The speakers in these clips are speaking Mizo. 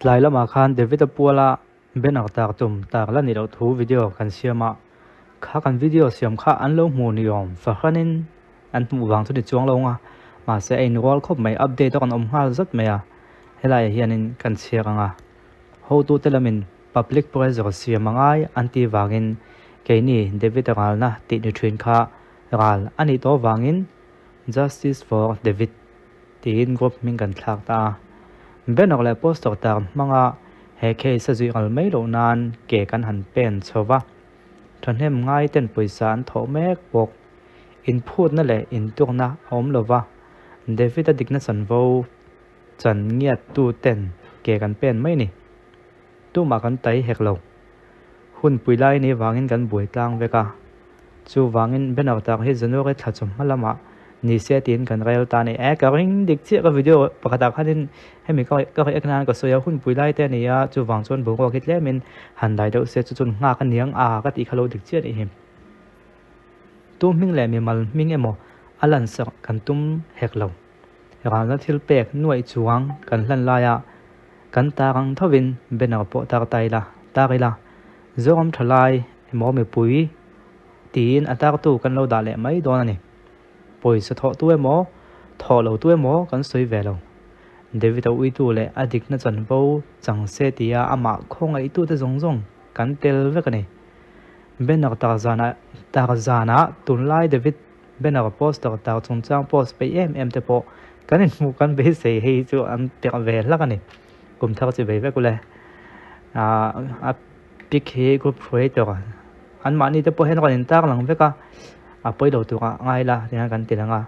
Tlai lamah khan David-a puala banner tar tum tar la nih loh thu video kan siam a, kha kan video siam kha an lo hmuh ni awm fahranin an hmuh vang chu ni chuang lo ang a, mahse a inrual khawp mai, update a rawn awm nghal zat mai a, helaiah hianin kan chhiar ang a, hotute lamin public pressure siam a ngai an tih vangin keini David-a ralna tih ni thin kha ral a nih tawh vangin Justice for David tiin group hming kan thlak ta a. Banner leh poster tar hmanga he case a zui ngal mai loh nan ke kan han pen chho va. Thahnem ngai ten pawisa an thawh mek bawk. Inphutna leh intukna a awm lo va, David-a dikna chanvo chan ngiat tu ten ke kan pen mai ni. Tumah kan tai hek lo. Hun pui lai ni vangin kan buai tlang vek a. Chuvangin banner tak hi January thla chu hma lamah ni se tiin kan rel ta a ni. E ka ring dik chiah ka video pakhatah khanin hemi ka ka react nan ka sawi a, hun pui lai te a ni a, chuvang chuan boruak hi tlemin han dai deuh se chu chuan nghak a niang a ka tih kha lo dik chiah a nih hi. Tu hming leh mimal hming emaw a lansak kan tum hek lo. Ralna thil pek nuaih chuang kan hlan laia kan tar ang thovin banner pawh tar ta ila, tar ila. Zoram tha lai emaw mipui tiin a tartu kan lo dah leh mai dawn a ni. Pawisa thawh tu emaw, thawh lo tu emaw kan sawi ve lo. David-a uitu leh a dikna chanvo chang se tia amah khawngaihtute zawng zawng kan tel vek a ni. Banner tar zanah tar zanah tunlai David Banner poster tar chungchang post peih em em te pawh kan inhmuh kan beisei hei chu an perh ve hlak a ni. Kum thar chi vei vek ule. Ahh a pic hi group hruai tur anmahni te pawh hian rawn intar lang vek a, a pawi lo turah ngai la tihian kan ti lang a.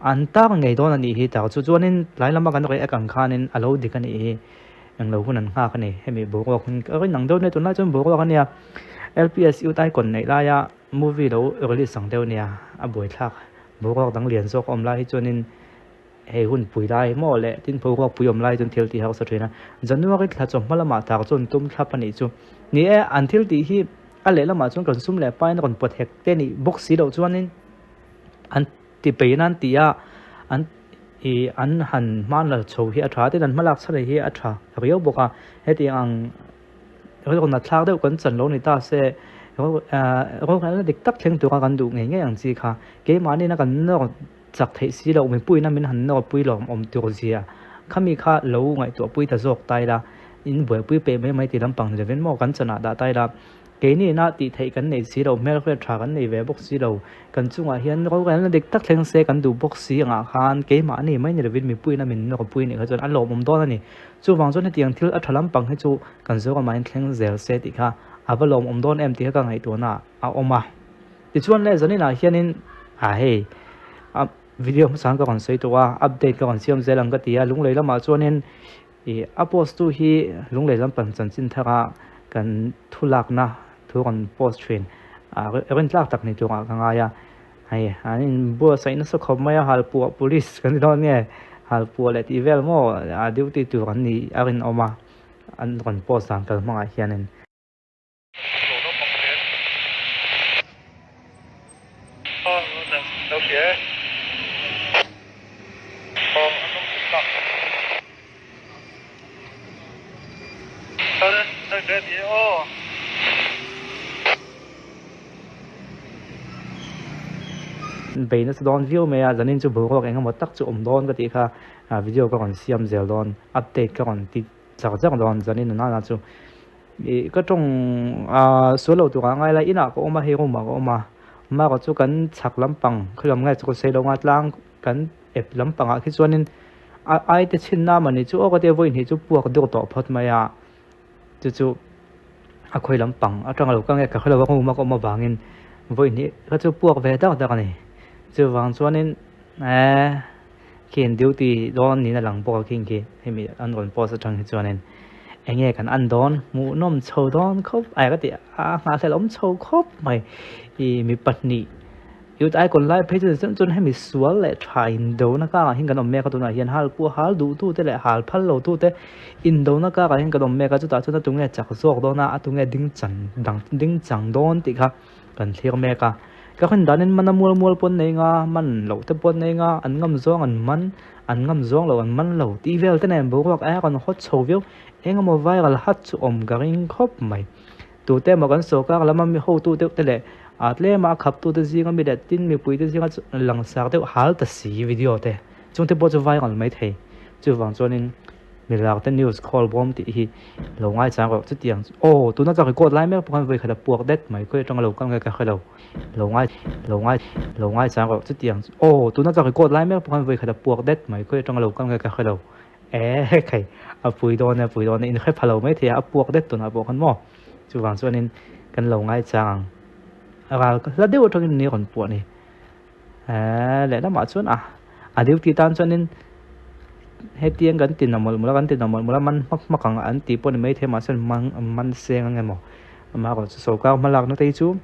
An tar ngei dawn a nih hi tar chu chuanin tlai lama kan react ang khanin a lo dik a nih hi englo hun an nghak a ni. Hemi boruak hun ka rin ang deuh nia tunlai chuan boruak a nia LPS youth icon neih laia Movie lo release ang deuh nia, a buaithlak. Boruak dang lian zawk a awm lai hi chuanin hei hun pui lai maw leh tin boruak pui awm lai chuan thil tih harsa thin a. January thla chawhma lamah tak chuan tum thlap a nih chu. Ni e, an thil tih hi a lehlamah chuan kan sum leh pain a rawn pawt hek te nih bawk si loh chuanin an ti peih nan tih a an ih an han hman la chho hi a tha tin an hmalak chhan hi a tha riau bawk a. Hetiang ang Rilruna thlak deuh kan chan lo ni ta se, rorelna dik tak thleng tura kan duh ngei ngei ang chi kha keimahniina kan nawr chak theih si loh mipuiina min han nawrpui lawm awm tur zia khami kha lo ngaihtuahpui ta zawk ta ila, in buaipui peh mai mai ti lampang ni lovin maw kan chanah dah ta ila. Keiniina tih theih kan nei si lo, hmelhriat tha kan nei ve bawk si lo, kan chungah hian rorelna dik tak thleng se kan duh bawk si angah khan keimahni mai ni lovin mipuiina min nawrpui nih kha chuan a lawmawm dawn a ni. Chuvang chuan hetiang thil a tha lampang hi chu kan Zoramah hian thleng zel se tih kha a va lawmawm dawn em tih kha ka ngaihtuahna a awm a. Tichuan le zaninah hianin ah hei a video hmasa ka rawn sawi tawh a, update ka rawn siam zel ang ka ti a, lunglei lamah chuanin ih a post tu hi lunglei lampang chanchin thara kan thu lakna thu rawn post thin ah rintlak tak ni turah ka ngai a. Hei an in buatsaih nasa khawp mai a, halpuah police kan ti dawn nge halpuah leh tih vel maw a duty tur an nih a rinawm a, an rawn post dan kal hmangah hianin. Bei nasa dawn viau mai a, zanin chu boruak eng emaw tak chu awm dawn ka tih kha video ka rawn siam zel dawn, update ka rawn ti char char dawn zanin a nana chu ih ka tawng ah sual lo turah ngai la inah ka awm a hei room ah ka awm a mara chu kan chhak lampang khilam nge chu ka sawi lo nga tlang kan ep lampangah khi chuanin a ai te chhin na mawni chu aw ka tia vawi hnih chu puak deuh tawh phawt mai a chu chu a khawi lampang atanga lo ka nge ka hrelo a room a ka awm avangin vawi hnih kha chu puak ve tak tak a ni chuvang chuanin eee khi an duty dawn niin a lang bawk a khi khi hemi an rawn post atang hi chuanin eng nge kan en dawn hmuhnawm chho dawn khawp ai ka tih a nghahhlelh awm chho khawp mai ih mi pahnih. Youth icon lai phei chu chuan chuan hemi sual leh tha indona karah hian kan awm mek a tunah hian hal pawh hal duh tu te leh hal phal lo tu te indona karah hian kan awm mek a chutah chuan a tunge chak zawk dawn a a tunge ding chan dang ding chang dawn tih kha kan thlir mek a ka rin danin man a mual mual pawn nei nga man loh te pawh nei nga an ngam zawng an man. an ngam zawng lo an man lo tih vel te nen boruak a rawn hawt chho viau. Engemaw viral hat chu awm ka ring khawp mai. Tute emaw kan sawrkar lama mi hotu deuh te leh ah tlema a khaptu te zinga mi leh tin mipui te zinga langsar deuh hal ta si video te chungte pawh chu viral mai thei. Chuvang chuanin milar te news call bawm tih hi lo ngaichang rawh chutiang chu aw tuna ka record lai mek pawh khan vawi khat a puak det mai khawi atanga lo kal nge ka hre lo. Lo ngai lo ngai lo ngaichang rawh chutiang chu aw tuna ka record lai mek pawh khan vawi khat a puak det mai khawi atanga lo kal nge ka hre lo. Eeh khai a pui dawn e a pui dawn e inhre pha lo mai thei a a puak det tunah pawh khan maw chuvang chuanin kan lo ngaichang ang a ral hla deuh atangin ni rawn puah ni eeh lehlamah chuan a a duty tan chuanin hetiang kan ti na mawlh mawlh a kan ti na mawlh mawlh a man hmak hmak ang an tih pawh ni maithei mahse man man seng ang emaw amaherawhchu sawrkar hmalakna te hi chu.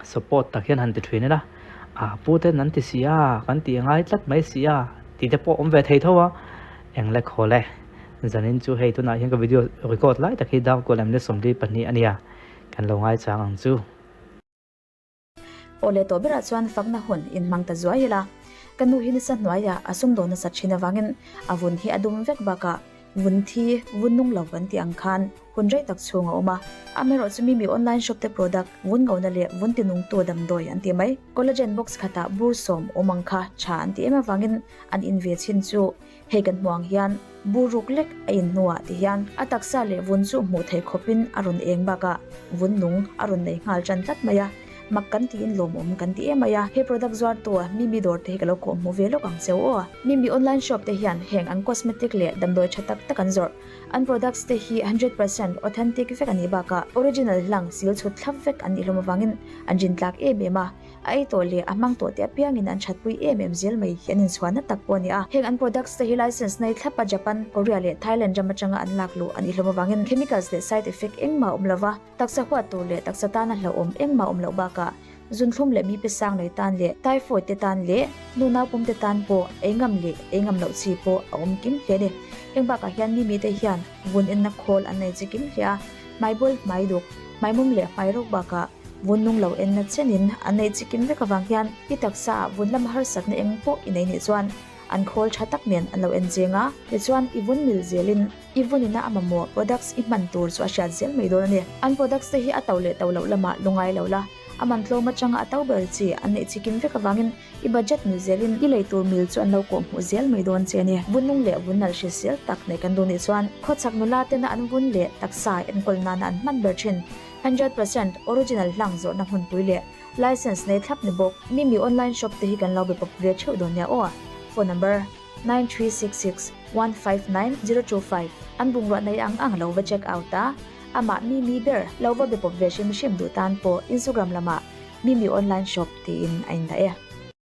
Support tak hian han ti thin ila, ah pu ten an ti si a, kan tih ngai tlat mai si a tih te pawh awm ve thei tho a, eng le khawl e, zanin chu hei tunah hian ka video record lai tak hi Darkaw lem le 42 a nia, kan lo ngaichang ang chu. Aw le tawh berah chuan fakna hun inhmang ta zuai ila, ka nu hi nasa hnuaiah a sumdawn nasa thin avangin a vun hi a dum vek bakah vun thi, vun nung lo kan tih ang khan hun rei tak chhung a awm a. Amaherawh chu Mimi online shop te product vun ngona leh vun tinungtu damdawi an ti mai. Collagen box khatah bur sawm awm ang kha tha an ti em avangin an in ve chhin chu hei kan hmuh ang hian bur ruk lek a in hnuah ti hian a taksa leh vun chu hmuh theih khawpin a rawn eng bakah vun nung a rawn nei nghal tan tlat mai a. Mak kan tiin lawmawm kan ti em mai a, he product zuartu Mimi dawr te hi ka lo kawh hmu ve lawk ang cheu aw. Mimi online shop te hian heng an cosmetic leh damdawi tha tak tak an zawrh. An products te hi 100% authentic vek a nih bakah original hlang sil chhut thlap vek an nih hlawm avangin an rin tlak em em a. A ei tawh leh a hmang tawh te apiangin an thatpui em em zel mai hi an inchhuahna tak pawh a ni a. Heng an products te hi license nei thlap a Japan, Korea leh Thailand ram atanga an lak luh a nih hlawm avangin chemicals leh side effect engmah a awm lova. Taksa huat tur leh taksa tana hlauhawm engmah awm loh bakah zunthlum leh mi pe sang nei tan leh typhoid te tan leh nu naupum te tan pawh ei ngam leh ei ngam loh chi pawh a awm kim hle a ni. Heng bakah hian mi mite hian vun enna khawl an nei chi kim hle a, hmaibul, hmaiduk, hmaimum leh hmairawk bakah vun nung lo enna chenin an nei chi kim vek avang hian i taksa ah vun lama harsatna eng pawh i nei nih chuan an khawl tha tak nen an lo en cheng a, tichuan i vun mil zelin I vunina a mamawh products i hman tur chu a hriat zel mai dawn a ni. An products te hi a to leh to loh lamah lungai lo la, a man tlawm atanga a to ber chi an neih chikim vek avangin i budget mil zelin i lei tur mil chu an lo kawh hmuh zel mai dawn che a ni. Vun nung leh vun nalh hrisel tak nei kan duh nih chuan khawchhak nula tena an vun leh taksa enkawl nana an hman ber thin 100% original hlang zawrhna hmunpui leh license nei thlap ni bawk. Mimi online shop te hi kan lo be pawp ve theuh dawn nia aw. Phone number. 9366 159 025 An bungrua nei ang ang lo va check out a, amah Mimi ber lo va be pawp ve hrim hrim duh tan pawh Instagram lamah Mimi Online Shop tiin a indah e.